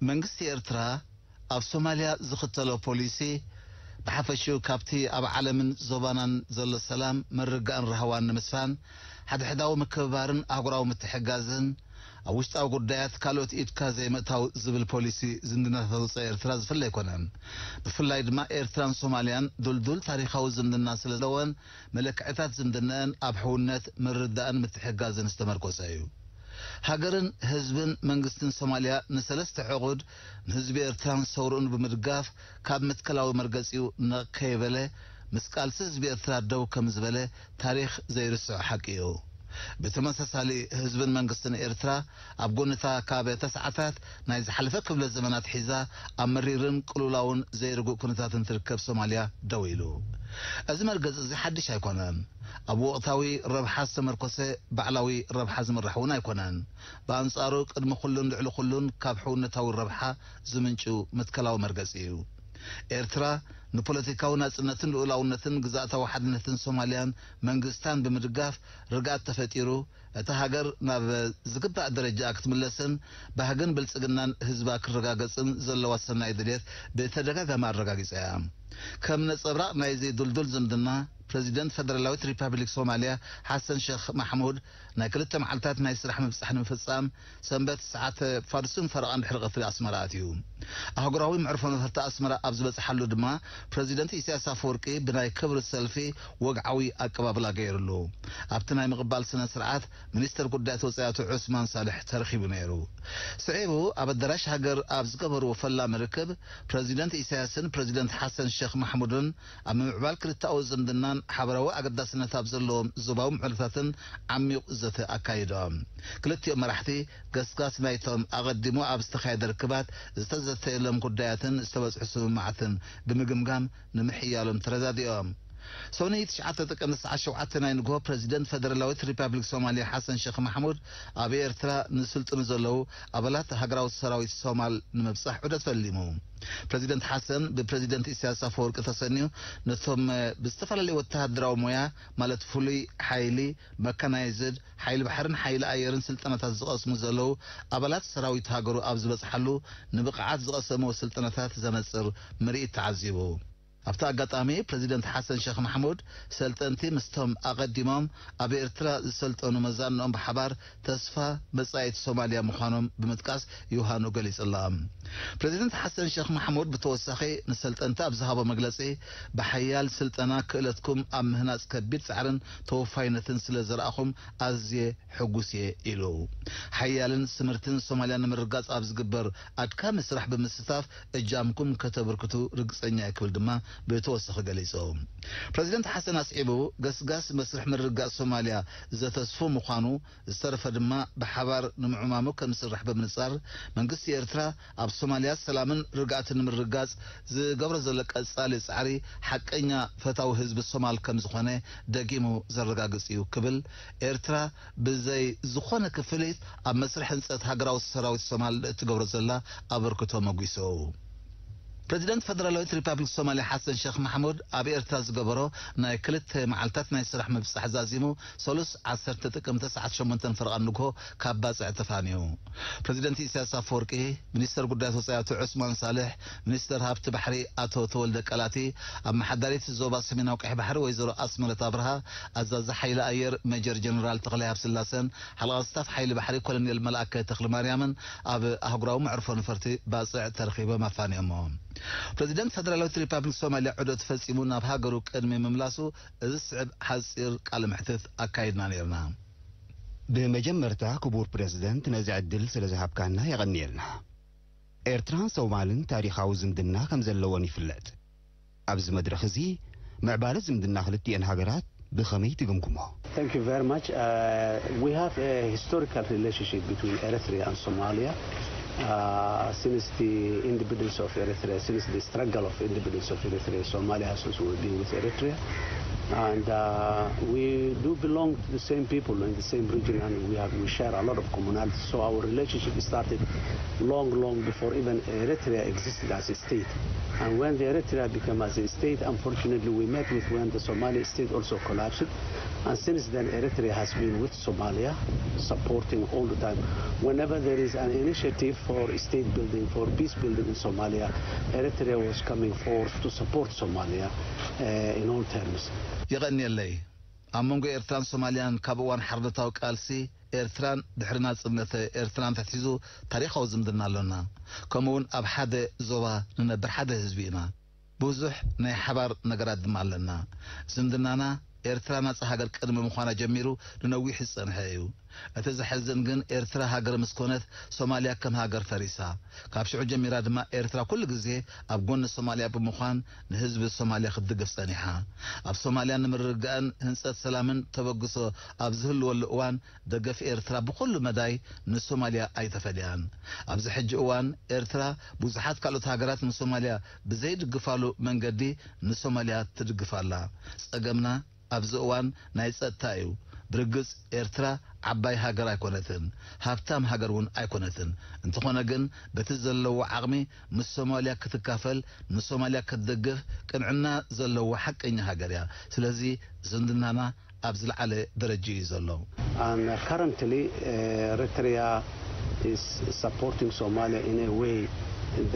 መንግስቲ ኤርትራ ኣብ ሶማልያ ዝኽተሎ ፖሊሲ ብሓፈሽኡ ካብቲ ኣብ ዓለምን ዞባናን ዘሎ ሰላም፣ ምርግጋእን ራህዋን ንምስፋን፣ ሓድሕዳዊ ምክብባርን ኣህጉራዊ ምትሕግጋዝን፣ ኣብ ውሽጣዊ ጉዳያት ካልኦት ኢድካ ዘይምእታው ዝብል ፖሊሲ ዝምድናታት ወጻኢ ኤርትራ ዝፍለ ኣይኮነን። ብፍላይ ድማ ኤርትራን ሶማልያን ድልዱል ታሪኻዊ ዝምድና ስለ ዘለወን፣ መለክዕታት ዝምድነአን ኣብ ሕውነት፣ ምርዳእን ምትሕግጋዝን ዝተመርኮሰ እዩ። ሃገርን ህዝብን መንግስትን ሶማልያ ንሰለስተ ዕቑድ ንህዝቢ ኤርትራን ሰውርኡን ብምድጋፍ፣ ካብ መትከላዊ መርገጺኡ ነቕ ከይበለ፣ ምስ ቃልሲ ህዝቢ ኤርትራ ደው ከም ዝበለ ታሪኽ ዘይርስዖ ሓቂ እዩ። ብተመሳሳሊ፣ ህዝብን መንግስትን ኤርትራ ኣብ ጎንታ ካብ ተስዓታት ናይ ዝሓለፈ ክፍለ ዘመናት ሒዛ ኣብ መሪርን ቅሉላውን ዘይርጉእ ኩነታትን ትርከብ ሶማልያ ደው ኢሉ። እዚ መርገጽ እዚ ሓድሽ ኣይኮነን። ኣብ ወቕታዊ ረብሓ ዝተመርኮሰ ባዕላዊ ረብሓ ዝምራሕ እውን ኣይኮነን። ብኣንጻሩ፣ ቅድሚ ኩሉን ልዕሊ ኩሉን ካብ ሕውነታዊ ረብሓ ዝምንጩ መትከላዊ መርገጺ እዩ። ኤርትራ ንፖለቲካዊ ናጽነትን ልኡላውነትን ግዝኣታዊ ሓድነትን ሶማልያን መንግስታን ብምድጋፍ፣ ርግኣት ተፈጢሩ፣ እታ ሃገር ናብ ዝግባእ ደረጃኣ ክትምለስን ባህግን ብልጽግናን ህዝባ ክረጋገጽን ዘለዋ ሰናይ ድልየት ብተደጋጋሚ ኣረጋጊጻ እያ። ከም ነጸብራቕ ናይዚ ድልዱል ዝምድና፣ ፕረዚደንት ፈደራላዊት ሪፓብሊክ ሶማልያ ሓሰን ሸኽ ማሕሙድ ናይ ክልተ መዓልታት ናይ ስራሕ ምብጻሕ ንምፍጻም ሰንበት ሰዓት ፋዱስን ፈረቓን ድሕሪ ቀትሪ ኣስመራ ኣትዩ። ኣህጉራዊ መዕርፎ ነፈርቲ ኣስመራ ኣብ ዝበጽሓሉ ድማ፣ ፕረዚደንት ኢሳያስ ኣፈወርቂ ብናይ ክብሪ ሰልፊ ወግዓዊ ኣቀባብላ ገይሩሉ። ኣብቲ ናይ ምቕባል ስነ ስርዓት፣ ሚኒስተር ጉዳያት ወጻኢ ኣቶ ዑስማን ሳልሕ ተረኺቡ ነይሩ። ስዒቡ፣ ኣብ ኣዳራሽ ሃገር ኣብ ዝገበርዎ ፈላሚ ርክብ፣ ፕረዚደንት ኢሳያስን ፕረዚደንት ሓሰን ሸኽ ማሕሙድን ኣብ ምምዕባል ክልተኣዊ ዝምድናን ሓበራዊ ኣገዳስነት ኣብ ዘለዎም ዞባዊ ምዕብለታትን ዓሚቕ ዘተ ኣካይዶም። ክልቲኦም መራሕቲ፣ ገስጋስ ናይቶም ኣቐዲሙ ኣብ ዝተኻየደ ርክባት ዝተዘተየሎም ጉዳያትን ዝተበጽሑ ስምምዓትን ብምግምጋም፣ ንምሕያሎም ተረዳዲኦም። ሰኑይ ትሽዓተ ጥቅምቲ ሰዓት ሸውዓተ ናይ ንግሆ፣ ፕረዚደንት ፈደራላዊት ሪፓብሊክ ሶማልያ ሓሰን ሸኽ ማሕሙድ ኣብ ኤርትራ ንስልጥኑ ዘለዉ ኣባላት ሃገራዊ ሰራዊት ሶማል ንምብጻሕ ዑደት ፈሊሙ። ፕረዚደንት ሓሰን ብፕረዚደንት ኢሳያስ ኣፈወርቂ ተሰንዩ፣ ነቶም ብዝተፈላለየ ወተሃደራዊ ሞያ፣ ማለት ፍሉይ ሓይሊ፣ መካናይዝድ፣ ሓይሊ ባሕርን ሓይሊ ኣየርን ስልጠናታት ዝቐስሙ ዘለዉ ኣባላት ሰራዊት ሃገሩ ኣብ ዝበጽሓሉ፣ ንብቕዓት ዝቐሰምዎ ስልጠናታት ዘነጽር ምርኢት ተዓዚቡ። ኣብቲ ኣጋጣሚ፣ ፕረዚደንት ሓሰን ሸኽ ማሕሙድ፣ ሰልጠንቲ ምስቶም ኣቐዲሞም ኣብ ኤርትራ ዝሰልጠኑ መዛንኦም ብሓባር ተስፋ መጻኢት ሶማልያ ምዃኖም ብምጥቃስ፣ ዮሃኑ ገሊጹላ። ፕረዚደንት ሓሰን ሸኽ ማሕሙድ ብተወሳኺ ንሰልጠንቲ ኣብ ዝሃቦ መግለጺ፣ ብሓያል ስልጠና ክእለትኩም ኣብ ምህናጽ ከቢድ ጻዕርን ተወፋይነትን ስለ ዘርኣኹም ኣዝየ ሕጉስ እየ ኢሉ። ሓያልን ስምርትን ሶማልያ ንምርጋጽ ኣብ ዝግበር ኣድካሚ ስራሕ ብምስታፍ እጃምኩም ከተበርክቱ ርግጸኛ እየ ክብል ድማ ብተወሳኺ ገሊጹ። ፕረዚደንት ሓሰን ኣስዒቡ፣ ገስጋስ መስርሕ ምርግጋጽ ሶማልያ ዘተስፉ ምዃኑ፣ ዝተረፈ ድማ ብሓባር ንምዕማሙ ከም ዝስራሕ ብምንጻር፣ መንግስቲ ኤርትራ ኣብ ሶማልያ ሰላምን ርግኣትን ንምርግጋጽ ዝገብሮ ዘሎ ቀጻሊ ጻዕሪ ሓቀኛ ፈታዊ ህዝቢ ሶማል ከም ዝኾነ ደጊሙ ዘረጋግጽ እዩ ክብል፣ ኤርትራ ብዘይ ዝኾነ ክፍሊት ኣብ መስርሕ ህንጸት ሃገራዊ ሰራዊት ሶማል እትገብሮ ዘላ ኣበርክቶ መጒሱ። ፕረዚደንት ፈደራላዊት ሪፓብሊክ ሶማልያ ሓሰን ሸኽ ማሕሙድ ኣብ ኤርትራ ዝገበሮ ናይ ክልተ መዓልታት ናይ ስራሕ ምብጻሕ ዛዚሙ፣ ሰሉስ ዓሰርተ ጥቅምቲ ሰዓት ሸሞንተ ፈረቓ ንግሆ ካብ ባጽዕ ተፋንዩ። ፕረዚደንት ኢሳያስ ኣፈወርቂ፣ ሚኒስተር ጉዳያት ወጻኢ ኣቶ ዑስማን ሳልሕ፣ ሚኒስተር ሃብቲ ባሕሪ ኣቶ ተወልደ ቀላቲ፣ ኣመሓዳሪት ዞባ ሰሜናዊ ቀይሕ ባሕሪ ወይዘሮ ኣስመረት ኣብርሃ፣ ኣዛዚ ሓይሊ ኣየር ሜጀር ጀነራል ተኽላይ ሃብስላሰን፣ ሓለቓ ስታፍ ሓይሊ ባሕሪ ኮሎኔል መልኣከ ተኽለማርያምን ኣብ ኣህጉራዊ መዕርፎ ነፈርቲ ባጽዕ ተረኺቦም ኣፋንዮሞ። ፕረዚደንት ፈደራላዊት ሪፓብሊክ ሶማልያ ዑደት ፈጺሙ ናብ ሃገሩ ቅድሚ ምምላሱ፣ እዚ ዝስዕብ ሓጺር ቃለ መሕትት ኣካይድና ነይርና። ብመጀመርታ፣ ክቡር ፕረዚደንት፣ ነዚ ዕድል ስለ ዝሃብካና የቐንየልና። ኤርትራን ሶማልን ታሪኻዊ ዝምድና ከም ዘለወን ይፍለጥ። ኣብዚ መድረኽ እዚ፣ ምዕባለ ዝምድና ክልቲኤን ሃገራት ብኸመይ ትግምግሞ? Thank you very much. Uh, we have a historical relationship between Eritrea and Somalia. Uh, since the independence of Eritrea, since the struggle of independence of Eritrea, Somalia has also been with Eritrea. And uh, we do belong to the same people in the same region, and we have, we share a lot of commonalities. So our relationship started long, long before even Eritrea existed as a state. And when the Eritrea became as a state, unfortunately, we met with when the Somali state also collapsed. And since then, Eritrea has been with Somalia, supporting all the time. Whenever there is an initiative for state building, for peace building in Somalia, Eritrea was coming forth to support Somalia uh, in all terms. የቐንየለይ። ኣብ መንጎ ኤርትራን ሶማልያን ካብ እዋን ሓርነታዊ ቃልሲ ኤርትራን ድሕሪ ናጽነት ኤርትራን ተትሒዙ ታሪኻዊ ዝምድና ኣሎና። ከምኡውን ኣብ ሓደ ዞባ ንነብር ሓደ ህዝቢ ኢና። ብዙሕ ናይ ሓባር ነገራት ድማ ኣለና። ዝምድናና ኤርትራ ናጻ ሃገር ቅድሚ ምዃና ጀሚሩ ንነዊሕ ዝጸንሐ እዩ። እቲ ዘሕዝን ግን ኤርትራ ሃገር ምስ ኮነት ሶማልያ ከም ሃገር ፈሪሳ። ካብ ሽዑ ጀሚራ ድማ ኤርትራ ኩሉ ግዜ ኣብ ጎኒ ሶማልያ ብምዃን ንህዝቢ ሶማልያ ክትድግፍ ጸኒሓ። ኣብ ሶማልያ ንምርግጋእን ህንጸት ሰላምን ተበግሶ ኣብ ዝህልወሉ እዋን ደገፍ ኤርትራ ብኹሉ መዳይ ንሶማልያ ኣይተፈልያን። ኣብዚ ሕጂ እዋን ኤርትራ ብዙሓት ካልኦት ሃገራት ንሶማልያ ብዘይድግፋሉ መንገዲ ንሶማልያ ትድግፍ ኣላ። ጸገምና ኣብዚ እዋን ናይ ጸጥታ እዩ። ብርግጽ ኤርትራ ዓባይ ሃገር ኣይኮነትን፣ ሃብታም ሃገር እውን ኣይኮነትን። እንተኾነ ግን በቲ ዘለዎ ዓቕሚ ምስ ሶማልያ ክትካፈል፣ ንሶማልያ ክትደግፍ ቅንዕና ዘለዎ ሓቀኛ ሃገር እያ። ስለዚ ዝምድናና ኣብ ዝለዓለ ደረጃ እዩ ዘሎ። And currently, uh, Eritrea is supporting Somalia in a way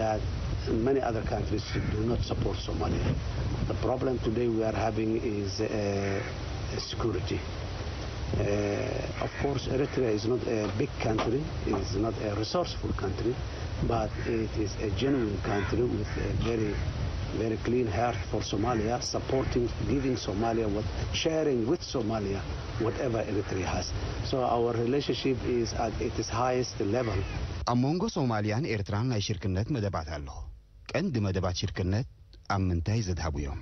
that many other countries do not support Somalia. The problem today we are having is uh, security. Uh, of course, Eritrea is not a big country, it is not a resourceful country, but it is a genuine country with a very, very clean heart for Somalia, supporting, giving Somalia what, sharing with Somalia whatever Eritrea has. So our relationship is at its highest level. ኣብ መንጎ ሶማልያን ኤርትራን ናይ ሽርክነት መደባት ኣሎ። ቀንዲ መደባት ሽርክነት ኣብ ምንታይ ዘድሃቡ እዮም?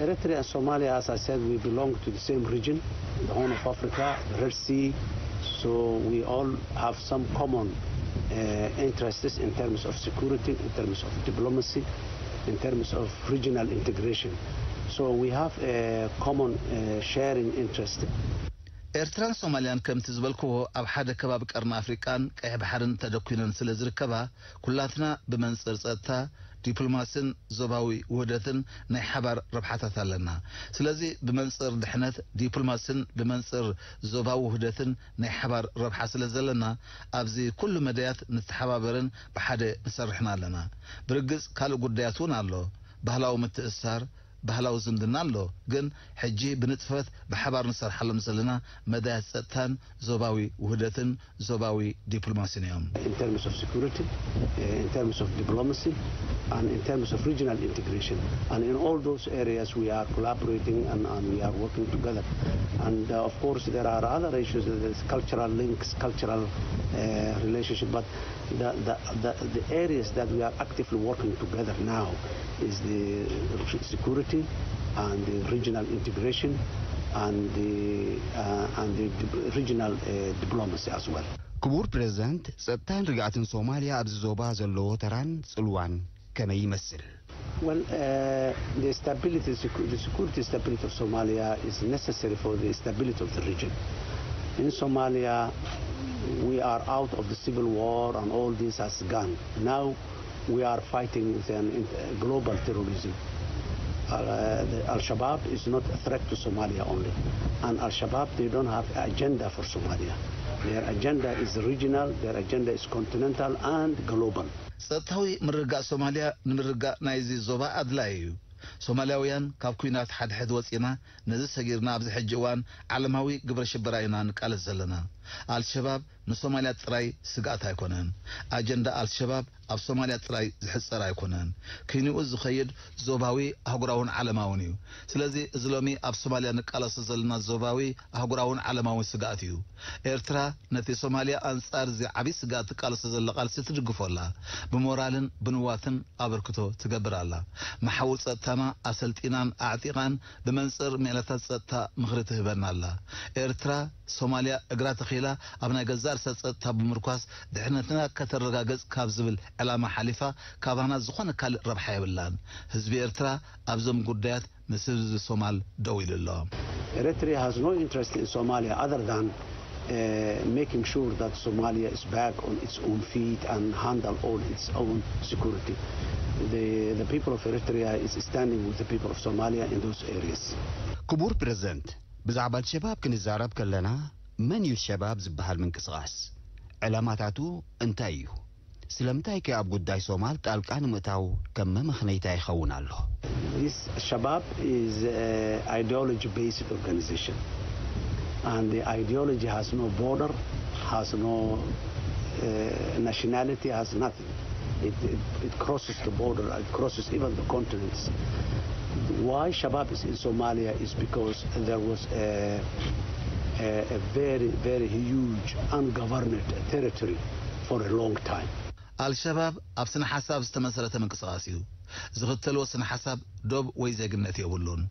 Eritrea and Somalia, as I said, we belong to the same region, the Horn of Africa, the Red Sea. So we all have some common uh, interests in terms of security, in terms of diplomacy, in terms of regional integration. So we have a common uh, sharing interest. ኤርትራን ሶማልያን ከምቲ ዝበልክዎ ኣብ ሓደ ከባቢ ቀርኒ ኣፍሪቃን ቀይሕ ባሕርን ተደኲነን ስለ ዝርከባ ኩላትና ብመንጽር ጸጥታ፣ ዲፕሎማስን ዞባዊ ውህደትን ናይ ሓባር ረብሓታት ኣለና። ስለዚ ብመንጽር ድሕነት፣ ዲፕሎማስን ብመንጽር ዞባዊ ውህደትን ናይ ሓባር ረብሓ ስለ ዘለና ኣብዚ ኩሉ መዳያት ንተሓባበርን ብሓደ ንሰርሕን ኣለና። ብርግጽ ካልእ ጉዳያት እውን ኣሎ። ባህላዊ ምትእስሳር፣ ባህላዊ ዝምድና ኣሎ፣ ግን ሕጂ ብንጥፈት ብሓባር ንሰርሓሎም ዘለና መዳያት ጸጥታን ዞባዊ ውህደትን ዞባዊ ዲፕሎማሲን እዮም። In terms of security, uh, in terms of diplomacy, and in terms of regional integration. And in all those areas, we are collaborating and, and we are working together. And uh, of course, there are other issues, there's cultural links, cultural uh, relationship, but the, the, the, the areas that we are actively working together now is the security and the regional integration and the, uh, and the regional uh, diplomacy as well. ክቡር ፕሬዝዳንት፣ ጸጥታን ርግኣትን ሶማልያ ኣብዚ ዞባ ዘለዎ ተራን ጽልዋን ከመይ ይመስል? Well, uh, the stability, secu- the security stability of Somalia is necessary for the stability of the region. In Somalia, we are out of the civil war and all this has gone. Now we are fighting with an in- global terrorism. Uh, the Al-Shabaab is not a threat to Somalia only. And Al-Shabaab, they don't have an agenda for Somalia. Their agenda is regional, their agenda is continental and global. ጸጥታዊ ምርግጋእ ሶማልያ ንምርግጋእ ናይዚ ዞባ ኣድላዪ እዩ። ሶማልያውያን ካብ ኲናት ሓድሕድ ወጺና ነዚ ሰጊርና ኣብዚ ሕጂ እዋን ዓለማዊ ግብረ ሽበራ ኢና ንቃለስ ዘለና። ኣልሸባብ ንሶማልያ ጥራይ ስግኣት ኣይኮነን። ኣጀንዳ ኣልሸባብ ኣብ ሶማልያ ጥራይ ዝሕጸር ኣይኮነን። ኪንኡ ዝኸይድ ዞባዊ ኣህጉራውን ዓለማውን እዩ። ስለዚ እዚ ሎሚ ኣብ ሶማልያ ንቃለሶ ዘለና ዞባዊ ኣህጉራውን ዓለማውን ስግኣት እዩ። ኤርትራ ነቲ ሶማልያ ኣንጻር እዚ ዓቢ ስግኣት ትቃለሶ ዘላ ቃልሲ ትድግፎ ኣላ። ብሞራልን ብንዋትን ኣበርክቶ ትገብር ኣላ። መሓውር ጸጥታና ኣሰልጢናን ኣዕጢቓን ብመንጽር ሜላታት ጸጥታ ምኽሪ ትህበና ኣላ። ኤርትራ ሶማልያ እግራ ተኺላ ኣብ ናይ ገዛእ ርእሳ ጸጥታ ብምርኳስ ድሕነትና ከተረጋግጽ ካብ ዝብል ዕላማ ሓሊፋ ካባና ዝኾነ ካልእ ረብሓ የብላን። ህዝቢ ኤርትራ ኣብዞም ጉዳያት ምስ ህዝቢ ሶማል ደው ኢሉ ኣሎ። Eritrea has no interest in Somalia other than uh, making sure that Somalia is back on its own feet and handle all its own security. The, the people of Eritrea is standing with the people of Somalia in those areas. ክቡር ፕሬዝዳንት፣ ብዛዕባ ኣልሸባብ ክንዛረብ ከለና፣ መን እዩ ሸባብ ዝበሃል ምንቅስቓስ? ዕላማታቱ እንታይ እዩ? ስለምንታይ ከ ኣብ ጉዳይ ሶማል ጣልቃ ንምእታው ከም መመኽነይታ ይኸውን ኣሎ? This Shabab is an ideology based organization, and the ideology has no border, has no uh, nationality, has nothing. It, it, it crosses the border, it crosses even the continents. Why Shabab is in Somalia is because there was a, a, a very, very huge ungoverned territory for a long time. ኣልሸባብ ኣብ ስነ ሓሳብ ዝተመሰረተ ምንቅስቓስ እዩ። ዝኽተልዎ ስነ ሓሳብ ዶብ ወይ ዜግነት የብሉን።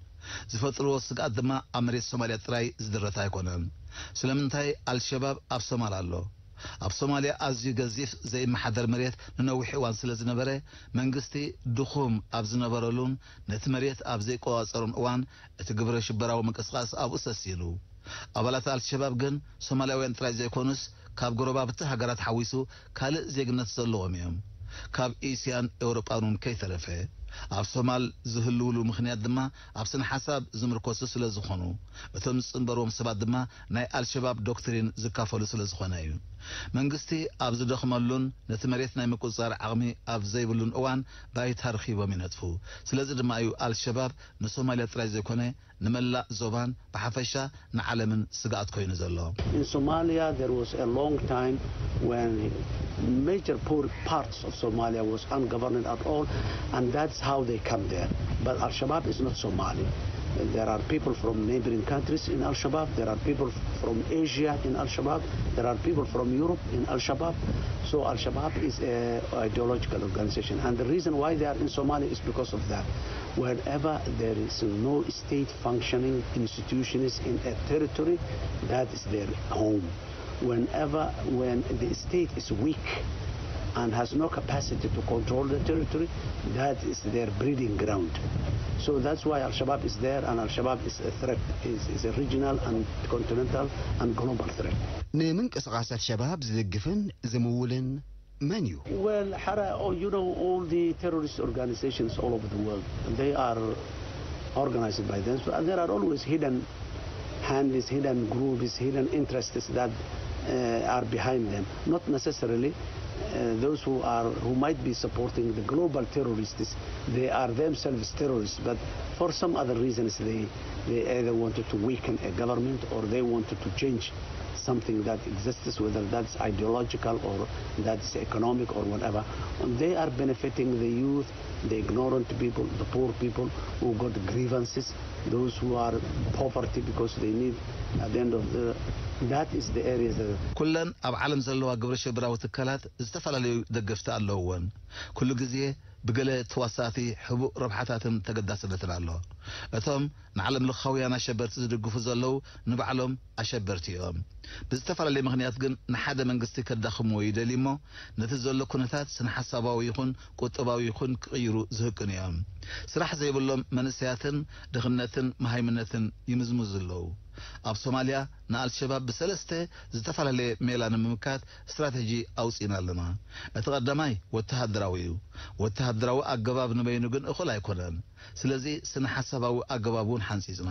ዝፈጥርዎ ስግኣት ድማ ኣብ መሬት ሶማልያ ጥራይ ዝድረት ኣይኮነን። ስለምንታይ ኣልሸባብ ኣብ ሶማል ኣሎ? ኣብ ሶማልያ ኣዝዩ ገዚፍ ዘይመሓደር መሬት ንነዊሕ እዋን ስለ ዝነበረ፣ መንግስቲ ድኹም ኣብ ዝነበረሉን ነቲ መሬት ኣብ ዘይቆጻጸሮን እዋን፣ እቲ ግብረ ሽበራዊ ምንቅስቓስ ኣብኡ ሰሲኑ። ኣባላት ኣልሸባብ ግን ሶማልያውያን ጥራይ ዘይኮኑስ፣ ካብ ጎረባብቲ ሃገራት ሓዊሱ ካልእ ዜግነት ዘለዎም እዮም። ካብ እስያን ኤውሮጳን እውን ከይተረፈ። ኣብ ሶማል ዝህልውሉ ምኽንያት ድማ ኣብ ስነ ሓሳብ ዝምርኮሱ ስለ ዝኾኑ፣ እቶም ዝጽንበርዎም ሰባት ድማ ናይ ኣልሸባብ ዶክትሪን ዝካፈሉ ስለ ዝኾነ እዩ። መንግስቲ ኣብ ዝደኽመሉን ነቲ መሬት ናይ ምቁጽጻር ዓቕሚ ኣብ ዘይብሉን እዋን ባይታ ረኺቦም ይነጥፉ። ስለዚ ድማ እዩ ኣልሸባብ ንሶማልያ ጥራይ ዘይኮነ ንመላእ ዞባን ብሓፈሻ ንዓለምን ስግኣት ኮይኑ ዘሎ። In Somalia, there was a long time when major poor parts of Somalia was ungoverned at all, and that's how they come there. But Al-Shabaab is not Somali. There are people from neighboring countries in Al-Shabaab. There are people from Asia in Al-Shabaab. There are people from Europe in Al-Shabaab. So Al-Shabaab is a ideological organization. And the reason why they are in Somalia is because of that. Whenever there is no state functioning institutions in a territory, that is their home. Whenever, when the state is weak and has no capacity to control the territory, that is their breeding ground. So that's why Al-Shabaab is there, and Al-Shabaab is a threat, is, is a regional and continental and global threat. ንምንቅስቓስ ኣልሸባብ ዝድግፍን ዝምውልን መን እዩ? Well, Hara, oh, you know, all the terrorist organizations all over the world, they are organized by them. And there are always hidden hands, hidden groups, hidden interests that uh, are behind them. Not necessarily uh, those who are who might be supporting the global terrorists. They are themselves terrorists, but for some other reasons, they they either wanted to weaken a government or they wanted to change something that exists, whether that's ideological or that's economic or whatever. And they are benefiting the youth, the ignorant people, the poor people who got grievances, those who are poverty because they need at the end of the that is the area that ኩለን ኣብ ዓለም ዘለዋ ግብረ ሽበራዊ ትካላት ዝተፈላለዩ ደገፍቲ ኣለውወን። ኩሉ ግዜ ብገለ ተዋሳእቲ ሕቡእ ረብሓታትን ተገዳስነትን ኣሎ። እቶም ንዓለም ለኻውያን ኣሸበርቲ ዝድግፉ ዘለዉ ንባዕሎም ኣሸበርቲ እዮም። ብዝተፈላለየ ምኽንያት ግን ንሓደ መንግስቲ ከዳኽምዎ ይደልዩ እሞ ነቲ ዘሎ ኩነታት ስነ ሓሳባዊ ይኹን ቁጠባዊ ይኹን ክቕይሩ ዝህቅኑ እዮም። ስራሕ ዘይብሎም መንእሰያትን ድኽነትን መሃይምነትን ይምዝምዙ ኣለዉ። ኣብ ሶማልያ ንኣልሸባብ ብሰለስተ ዝተፈላለየ ሜላ ንምምካት ስትራተጂ ኣውጺእና ኣለና። እቲ ቀዳማይ ወተሃደራዊ እዩ። ወተሃደራዊ ኣገባብ ንበይኑ ግን እኹል ኣይኮነን። ስለዚ ስነ ሓሳባዊ ኣገባብ እውን ሓንጺጽና።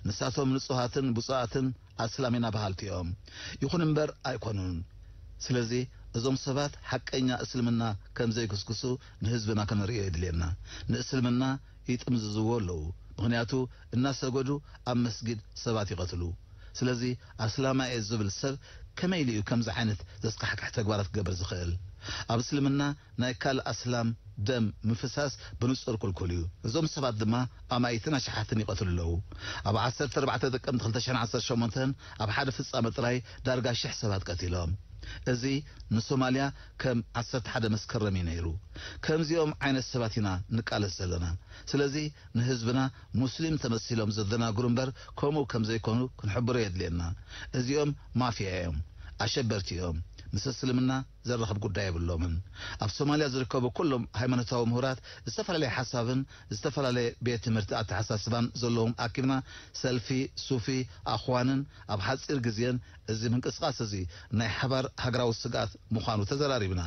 ንሳቶም ንጹሃትን ብጹኣትን ኣስላሚና በሃልቲ እዮም። ይኹን እምበር ኣይኮኑን። ስለዚ እዞም ሰባት ሓቀኛ እስልምና ከም ዘይክስክሱ ንህዝብና ከነርእዮ የድልየና። ንእስልምና ይጥምዝዝዎ ኣለዉ። ምኽንያቱ እናሰገዱ ኣብ መስጊድ ሰባት ይቐትሉ። ስለዚ ኣስላማይ እየ ዝብል ሰብ ከመይ ኢሉ እዩ ከምዚ ዓይነት ዘስካሕክሕ ተግባራት ክገብር ዝኽእል? ኣብ እስልምና ናይ ካልእ ኣስላም ደም ምፍሳስ ብንጹር ክልኩል እዩ። እዞም ሰባት ድማ ኣማይትን ኣሽሓትን ይቐትሉ ኣለዉ። ኣብ ዓሰርተ ኣርባዕተ ጥቅምቲ ክልተ ሽሕን ዓሰርተ ሸሞንተን ኣብ ሓደ ፍጻመ ጥራይ ዳርጋ ሽሕ ሰባት ቀቲሎም። እዚ ንሶማልያ ከም ዓሰርተ ሓደ መስከረም እዩ ነይሩ። ከምዚኦም ዓይነት ሰባት ኢና ንቃለስ ዘለና። ስለዚ ንህዝብና ሙስሊም ተመሲሎም ዘደናግሩ እምበር ከምኡ ከም ዘይኮኑ ክንሕብሮ የድልየና። እዚኦም ማፍያ እዮም፣ ኣሸበርቲ እዮም። ምስ እስልምና ዘራኽብ ጉዳይ የብሎምን። ኣብ ሶማልያ ዝርከቡ ኩሎም ሃይማኖታዊ ምሁራት ዝተፈላለየ ሓሳብን ዝተፈላለየ ቤት ትምህርቲ ኣተሓሳስባን ዘለዎም ኣኪብና ሰልፊ ሱፊ ኣኽዋንን ኣብ ሓጺር ግዜን እዚ ምንቅስቓስ እዚ ናይ ሓባር ሃገራዊ ስግኣት ምዃኑ ተዘራሪብና።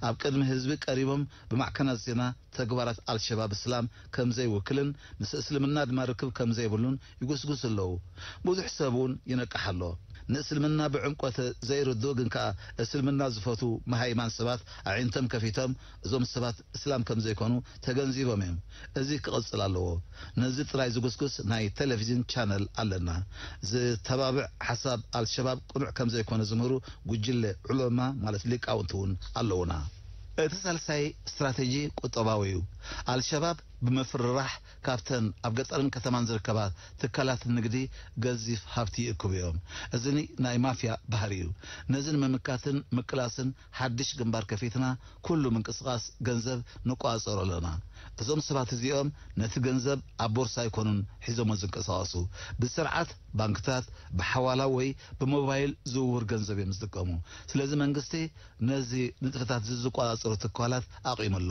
ኣብ ቅድሚ ህዝቢ ቀሪቦም ብማዕከናት ዜና ተግባራት ኣልሸባብ እስላም ከም ዘይውክልን ምስ እስልምና ድማ ርክብ ከም ዘይብሉን ይጉስጉስ ኣለዉ። ብዙሕ ሰብ እውን ይነቅሕ ኣሎ። ንእስልምና ብዕምቆት ዘይርድኡ ግን ከኣ እስልምና ዝፈትዉ መሃይማን ሰባት ኣዒንቶም ከፊቶም እዞም ሰባት እስላም ከም ዘይኮኑ ተገንዚቦም እዮም። እዚ ክቕጽል ኣለዎ። ነዚ ጥራይ ዝጉስጉስ ናይ ቴሌቪዥን ቻነል ኣለና። ዝተባብዕ ሓሳብ ኣልሸባብ ቅኑዕ ከም ዘይኮነ ዝምህሩ ጉጅለ ዑለማ ማለት ሊቃውንቲ እውን ኣለዉና። እቲ ሳልሳይ ስትራቴጂ ቁጠባዊ እዩ። ኣልሸባብ ብምፍርራሕ ካብተን ኣብ ገጠርን ከተማን ዝርከባ ትካላት ንግዲ ገዚፍ ሃብቲ ይእክቡ እዮም። እዚ ናይ ማፍያ ባህሪ እዩ። ነዚ ንምምካትን ምቅላስን ሓድሽ ግንባር ከፊትና ኩሉ ምንቅስቓስ ገንዘብ ንቆጻጸሮ ኣለና። እዞም ሰባት እዚኦም ነቲ ገንዘብ ኣብ ቦርሳ ኣይኮኑን ሒዞሞ ዝንቀሳቐሱ። ብስርዓት ባንክታት፣ ብሓዋላ ወይ ብሞባይል ዝውውር ገንዘብ እዮም ዝጥቀሙ። ስለዚ መንግስቲ ነዚ ንጥፈታት እዚ ዝቆጻጸሩ ትካላት ኣቑሙ ኣሎ።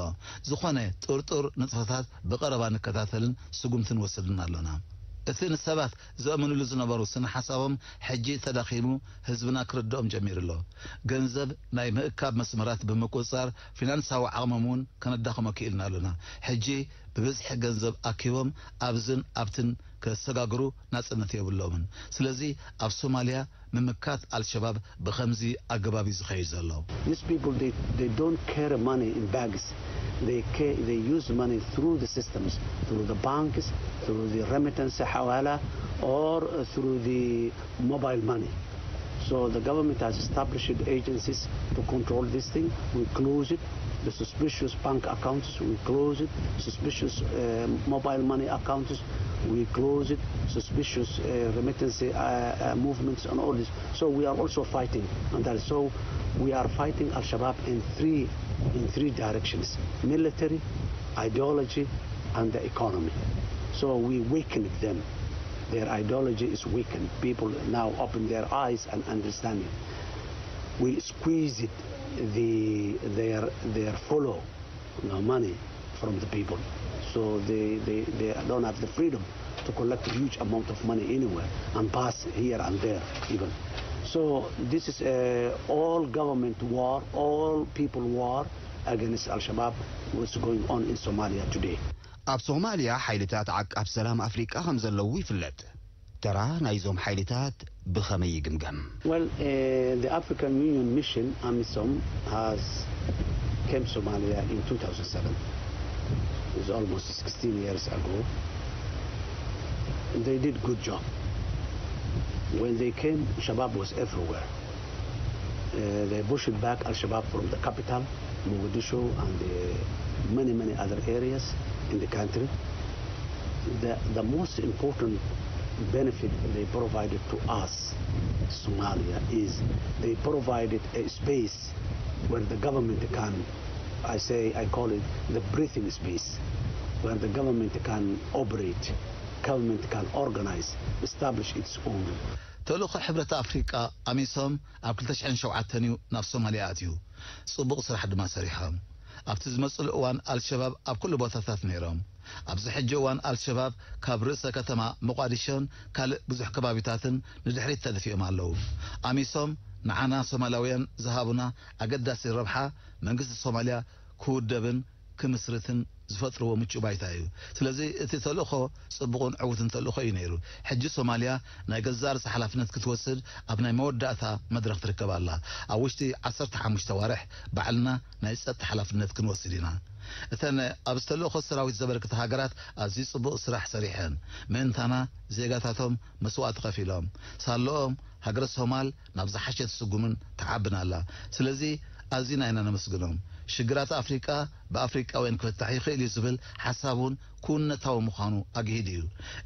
ዝኾነ ጥርጡር ንጥፈታት ብቐረባ ንከታተልን ስጉምቲ ንወስድን ኣሎና። እቲ ንሰባት ዘእምንሉ ዝነበሩ ስነ ሓሳቦም ሕጂ ተዳኺሙ ህዝብና ክርድኦም ጀሚሩ ኣሎ። ገንዘብ ናይ ምእካብ መስመራት ብምቁጽጻር ፊናንሳዊ ዓቕሞም እውን ከነዳኽሞ ክኢልና ኣሎና። ሕጂ ብብዝሒ ገንዘብ ኣኪቦም ኣብዝን ኣብትን ከሰጋግሩ ናጽነት የብሎምን። ስለዚ ኣብ ሶማልያ ምምካት ኣልሸባብ ብኸምዚ ኣገባብ እዩ ዝኸይድ ዘሎ። These people, they, they don't carry money in bags. They, ca- they use money through the systems, through the banks, through the remittance hawala, or uh, through the mobile money. So the government has established agencies to control this thing. We close it. The suspicious bank accounts, we close it. Suspicious uh, mobile money accounts, we close it. Suspicious uh, remittance uh, uh, movements and all this. So we are also fighting on that. So we are fighting Al Shabaab in three in three directions: military, ideology, and the economy. So we weakened them. Their ideology is weakened. People now open their eyes and understanding. We squeezed the their their follow, you know, money from the people. So they, they, they don't have the freedom to collect a huge amount of money anywhere and pass here and there even. So this is a all government war, all people war against Al-Shabaab, what's going on in Somalia today. ኣብ ሶማልያ ሓይልታት ዓቃብ ሰላም ኣፍሪቃ ከም ዘለዉ ይፍለጥ። ተራ ናይዞም ሓይልታት ብኸመይ ይግምገም? Well, uh, the African Union mission, AMISOM, has came Somalia in two thousand seven. It's almost sixteen years ago. They did good job. When they came, Shabab was everywhere. Uh, they pushed back Al-Shabaab from the capital, Mogadishu, and uh, many, many other areas in the country. The, the most important benefit they provided to us, Somalia, is they provided a space where the government can, I say, I call it the breathing space, where the government can operate, government can organize, establish its own. ተልእኾ ሕብረት ኣፍሪቃ ኣሚሶም ኣብ ክልተ ሽሕን ሸውዓተን እዩ ናብ ሶማልያ ኣትዩ። ጽቡቕ ስራሕ ድማ ሰሪሖም። ኣብቲ ዝመጽሉ እዋን ኣልሸባብ ኣብ ኩሉ ቦታታት ነይሮም። ኣብዚ ሕጂ እዋን ኣልሸባብ ካብ ርእሰ ከተማ ሞቓዲሾን ካልእ ብዙሕ ከባቢታትን ንድሕሪት ተደፊኦም ኣለዉ። ኣሚሶም ንዓና ሶማላውያን ዝሃቡና ኣገዳሲ ረብሓ መንግስቲ ሶማልያ ክውደብን ክምስርትን ዝፈጥርዎ ምቹእ ባይታ እዩ። ስለዚ እቲ ተልእኾ ጽቡቕን ዕዉትን ተልእኾ እዩ ነይሩ። ሕጂ ሶማልያ ናይ ገዛእ ርእሳ ሓላፍነት ክትወስድ ኣብ ናይ መወዳእታ መድረኽ ትርከብ ኣላ። ኣብ ውሽጢ ዓሰርተ ሓሙሽተ ኣዋርሕ ባዕልና ናይ ጸጥታ ሓላፍነት ክንወስድ ኢና። እተን ኣብዚ ተልእኾ ሰራዊት ዘበርክታ ሃገራት ኣዝዩ ጽቡቕ ስራሕ ሰሪሐን። ምእንታና ዜጋታቶም መስዋእቲ ከፊሎም። ሳለኦም ሃገረ ሶማል ናብ ዝሓሸት ስጉምን ትዓብን ኣላ። ስለዚ ኣዚና ኢና ነመስግኖም። ሽግራት ኣፍሪቃ ብኣፍሪቃውያን ክፍታሕ ይኽእል እዩ ዝብል ሓሳብ እውን ክውንነታዊ ምዃኑ ኣግሂዱ እዩ።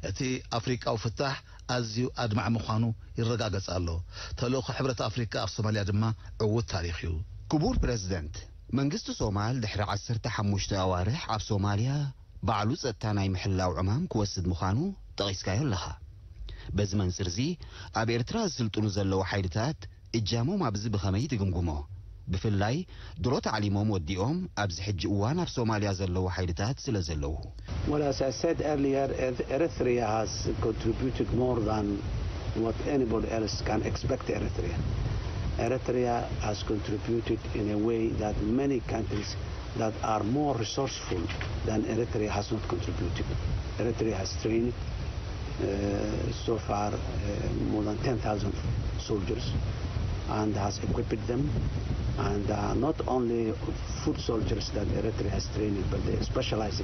እቲ ኣፍሪቃዊ ፍታሕ ኣዝዩ ኣድማዒ ምዃኑ ይረጋገጽ ኣሎ። ተልእኾ ሕብረት ኣፍሪቃ ኣብ ሶማልያ ድማ ዕዉት ታሪኽ እዩ። ክቡር ፕረዚደንት፣ መንግስቲ ሶማል ድሕሪ ዓሰርተ ሓሙሽተ ኣዋርሕ ኣብ ሶማልያ ባዕሉ ጸጥታ ናይ ምሕላው ዕማም ክወስድ ምዃኑ ጠቒስካዮ ኣለኻ። በዚ መንጽር እዚ ኣብ ኤርትራ ዝስልጥኑ ዘለዉ ሓይልታት እጃሞም ኣብዚ ብኸመይ ትግምግሞ? ብፍላይ ድሮ ተዓሊሞም ወዲኦም ኣብዚ ሕጂ እዋን ኣብ ሶማልያ ዘለዉ ሓይልታት ስለ ዘለዉ። Well, as I said earlier, Eritrea has contributed more than what anybody else can expect Eritrea. Eritrea has contributed in a way that many countries that are more resourceful than Eritrea has not contributed. Eritrea has trained uh, so far uh, more than ten thousand soldiers and has equipped them. And uh, not only foot soldiers that Eritrea has trained, but the specialized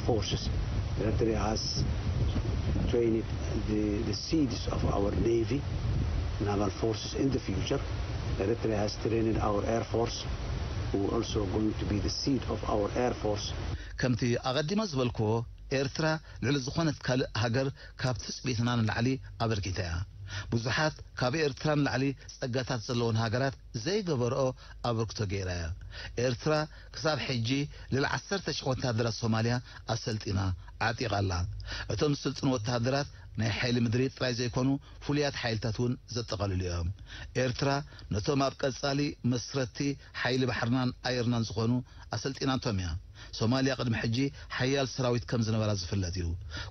forces. Eritrea has trained the, the seeds of our navy, naval forces in the future. Eritrea has trained our air force, who are also going to be the seed of our air force. ከምቲ ኣቐዲመ ዝበልክዎ፣ ኤርትራ ልዕሊ ዝኾነት ካልእ ሃገር ካብ ትጽቢትና ንላዕሊ ኣበርኪታ እያ። ብዙሓት ካብ ኤርትራ ንላዕሊ ጸጋታት ዘለወን ሃገራት ዘይገበርኦ ኣበርክቶ ገይራ እያ። ኤርትራ ክሳብ ሕጂ ልዕሊ ዓሰርተ ሽሕ ወተሃደራት ሶማልያ ኣሰልጢና ዓጢቓ ኣላ። እቶም ዝስልጥኑ ወተሃደራት ናይ ሓይሊ ምድሪ ጥራይ ዘይኮኑ ፍሉያት ሓይልታት እውን ዘጠቓልሉ እዮም። ኤርትራ ነቶም ኣብ ቀጻሊ መስረትቲ ሓይሊ ባሕርናን ኣየርናን ዝኾኑ ኣሰልጢናቶም እያ። ሶማልያ ቅድሚ ሕጂ ሓያል ሰራዊት ከም ዝነበራ ዝፍለጥ እዩ።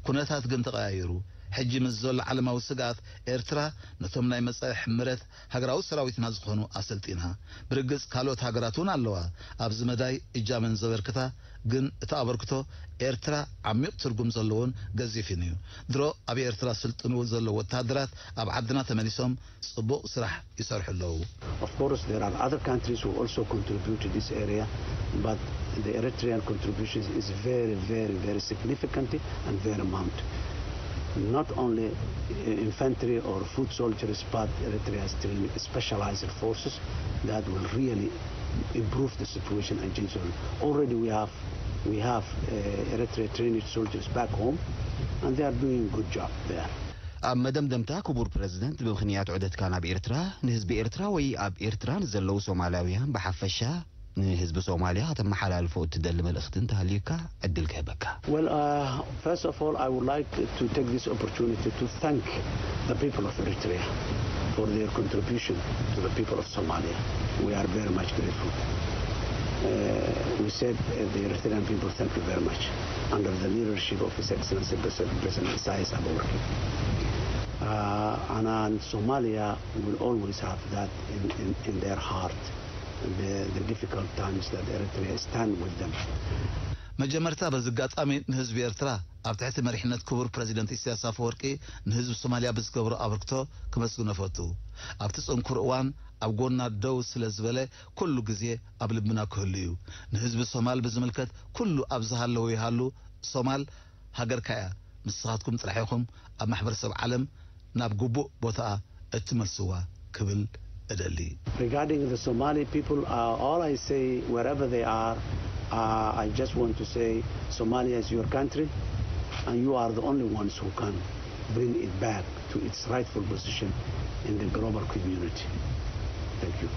ኩነታት ግን ተቐያይሩ። ሕጂ ምስ ዘሎ ዓለማዊ ስግኣት ኤርትራ ነቶም ናይ መጻኢ ሕምረት ሃገራዊ ሰራዊትና ዝኾኑ ኣሰልጢና። ብርግጽ ካልኦት ሃገራት እውን ኣለዋ ኣብዚ መዳይ እጃመን ዘበርክታ፣ ግን እቲ ኣበርክቶ ኤርትራ ዓሚቕ ትርጉም ዘለዎን ገዚፍን እዩ። ድሮ ኣብ ኤርትራ ስልጥኑ ዘለዉ ወተሃደራት ኣብ ዓድና ተመሊሶም ጽቡቕ ስራሕ ይሰርሑ ኣለዉ። Of course, there are other countries who also contribute to this area, but the Eritrean contribution is very, very, very significant and very marked. Not only infantry or foot soldiers, but Eritrea has trained specialized forces that will really improve the situation and change the world. Already we have we have uh, Eritrea trained soldiers back home, and they are doing a good job there. ኣብ መደምደምታ ክቡር ፕረዚደንት፣ ብምኽንያት ዑደትካ ናብ ኤርትራ፣ ንህዝቢ ኤርትራ ወይ ኣብ ኤርትራ ንዘለዉ ሶማላውያን ብሓፈሻ ንህዝቢ ሶማልያ ከተመሓላልፎ እትደሊ መልእኽቲ እንተሃልዩካ ዕድል ክህበካ። Well, uh, first of all, I would like to take this opportunity to thank the people of Eritrea for their contribution to the people of Somalia. We are very much grateful. Uh, we said uh, the Eritrean people thank you very much under the leadership of His Excellency President Isaias Afwerki. Uh, and, and Somalia will always have that in, in, in their heart, the, the difficult times that Eritrea stand with them. መጀመርታ በዚ ኣጋጣሚ ንህዝቢ ኤርትራ ኣብ ትሕቲ መሪሕነት ክቡር ፕረዚደንት ኢሳያስ ኣፈወርቂ ንህዝቢ ሶማልያ ብዝገብሮ ኣበርክቶ ክመስግኖ ፈቱ። ኣብቲ ጽንኩር እዋን ኣብ ጎና ደው ስለ ዝበለ ኩሉ ግዜ ኣብ ልብና ክህሉ እዩ። ንህዝቢ ሶማል ብዝምልከት ኩሉ ኣብ ዝሃለዎ ይሃሉ፣ ሶማል ሃገርካ እያ። ንስኻትኩም ጥራሕ ኢኹም ኣብ ማሕበረሰብ ዓለም ናብ ግቡእ ቦታኣ እትመልስዋ ክብል እደሊ። Regarding the Somali people, uh, all I say, wherever they are, uh, I just want to say Somalia is your country, and you are the only ones who can bring it back to its rightful position in the global community. Thank you.